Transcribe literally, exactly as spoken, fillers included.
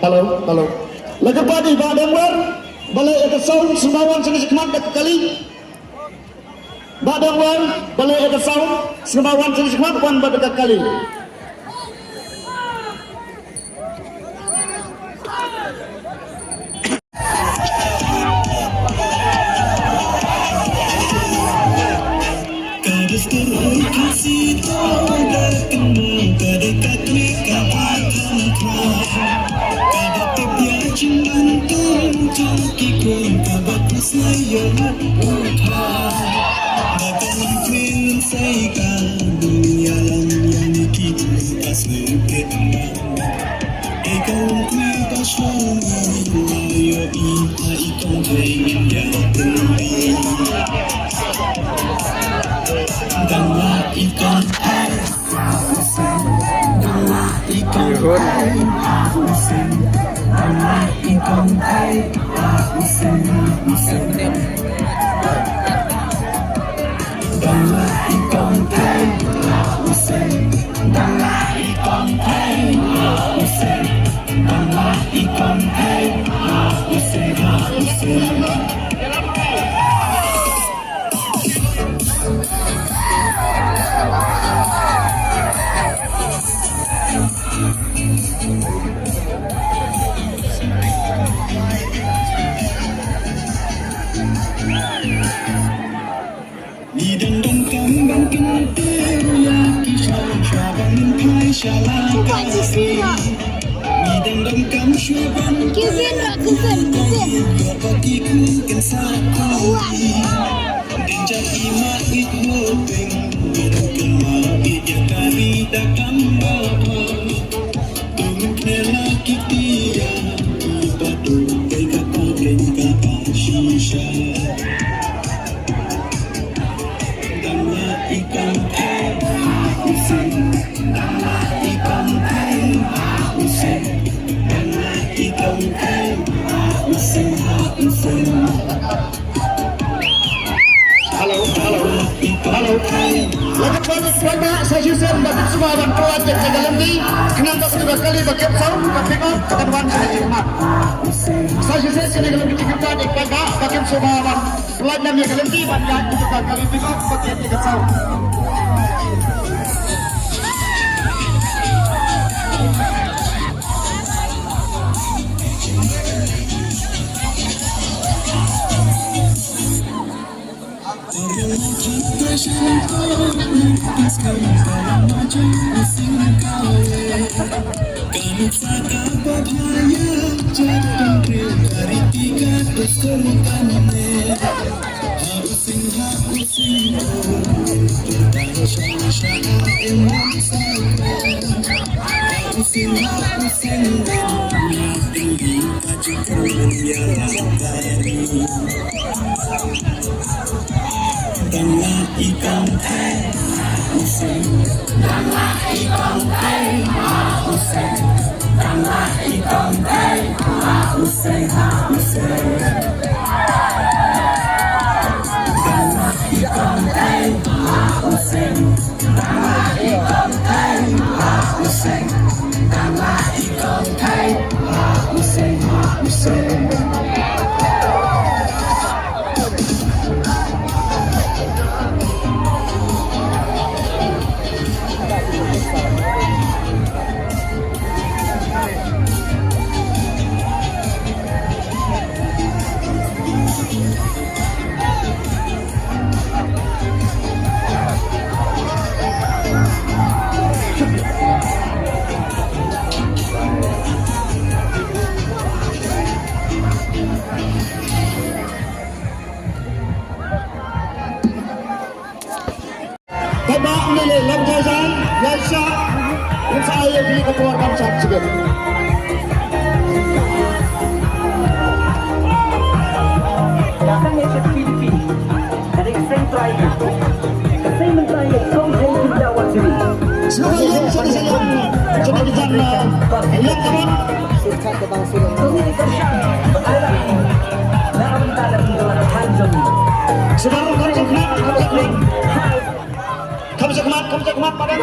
Hello, hello. Lada ka party Bah Dongwer ba leh ïa ka sound, sngewbha wan sha ka khmat da ka kali. Bah Dongwer ba leh ïa ka sound, sngewbha wan sha ka khmat, wan bad ka kali. Ngi dang donkam ban kyntiew ïa ki sha sha ban phai sha la ka si. Ngi dang donkam shuwa ban ïa ba ki khun kin sa kawei. Dang jam i ma i hoping, i ma i ïa ka ri da kam ba pha. Tung kela ki tia, i ba tu, i ka pa, i ka pa shisha. Hello, hello, hello. Lada kwan kwan na sa shisien ba kin sngewbha ban kwan jek jek ka lynti, khnang ba ka kali ba kin sound, ka pick up, kan wan sa shisien ma. Sa shisien kane ka lynti jek kwan jek kwan ba kin sngewbha ban Pynlait lam ïa ka lynti ban ïaid ïa ka kali pickup ba kit ïa ka sound. Kaba ngi leh lam jaisan, ïaishah. Ngin sa ïa ki ka por kan sat sibit. Datang ïa ka P D P. Ka dei ka seng trai ka. Ka seng mynta ïa kong hei ki da wan sini. Sngewbha ïa ka seng seng jong ka jong ka jong ka. Ïa ka wan. Sirkat ka bang sini. Kong ïa ka seng. Ai la. Na ka bynta da ka bynta da ka jong. Sngewbha ïa ka seng. Kham sa khmat, kham sa khmat, madan.